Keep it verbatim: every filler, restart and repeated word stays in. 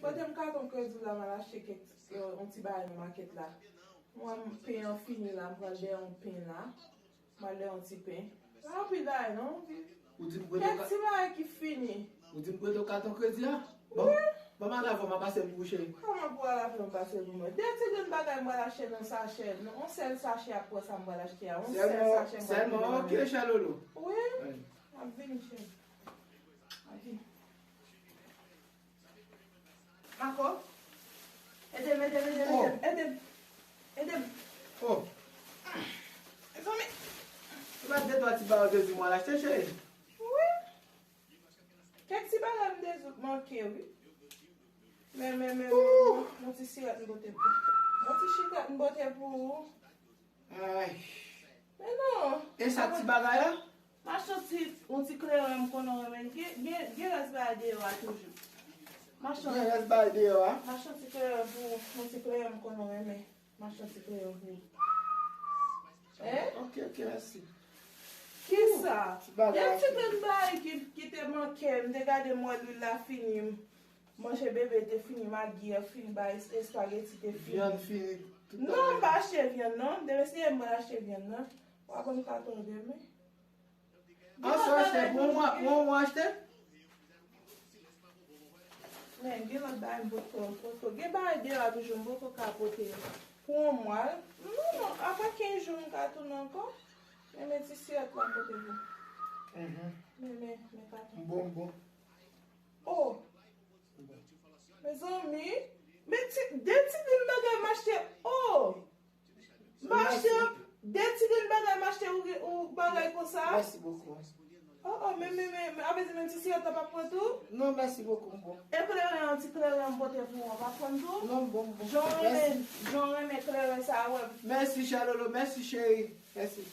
Pote m katon kredi w la, m al achte kèk, euh, yon ti bagay nan makèt la. M wè pen an fini la, m pral dèyè yon pen la. M al dèyè yon ti pen. Pa anpil bagay non. Ou di m prete kèk ti bagay ki fini. Ou di m prete w katon kredi a? Bon, wi. Ban m al avè w, m a pase l pou ou, cheri. Kòman pou al avè m pase l pou mwen? De ti grenn bagay m pral achte nan sachè, nan yon sèl sachè, ap pran sa m pral achte a. Yon sèl sachè m pral mete nan men. Sèlman, ok, chè Lolo. Wi. M ap vini, cheri. M ap vini. Marco, ede m, ede m, ede m, ede m, ede m. Oh. Mezanmi. Se pa de twa ti bagay ou te di m al achte, cheri? Wi. Kèk ti bagay m te di w manke, wi. Men, men, men, men, yon ti sirèt m pote pou ou. Yon ti sirèt m pote pou ou. Ay. Men non. E sa ti bagay la? M achte yon ti, yon ti kleren m konnen w renmen. Gen, gen, gen rès bagay deyò a toujou. M achte yon, gen rès bagay deyò a? M achte yon ti kleren pou ou, yon ti kleren m konnen w renmen. M achte yon ti kleren pou ou. Hein? Ok, ok, mèsi. Kisa? Ti bagay. Gen ti grenn bagay ki, ki te manke m. M te gade m wè lwil la fini. Manje bebe te fini, magi a fini, bagay es-, espageti te fini. Vyann fini. Tout bagay. Non, m pa achte vyann non. Demen se m pral achte vyann nan. W a ban m katon demen. An sa achte pou yon mwa, pou yon mwa achte? Men, gen lòt bagay m potko, potko. Gen bagay deyò a toujou m poko ka pote pou yon mwa. Non, non, apa kenz jou m ka tounen ankò. Men, men ti sirèt la m pote pou. Mhm. Men, men, men katon. M bon, m bon. Oh! Mezanmi, men ti, de ti grenn bagay m achte. Oh! M achte de ti grenn bagay, m achte ou, ou bagay konsa. Mèsi bokou. Oh, oh, men, men, men, men, avè di menm ti sirèt la p ap pran tou? Non, mèsi bokou, m bon. E kleren an, ti kleren an m pote pou ou an, p ap pran tou? Non, m bon, m bon. Jan w renmen, mèsi. Jan w renmen kleren sa a, wè. Mèsi, chè Lolo, mèsi, cheri. Mèsi.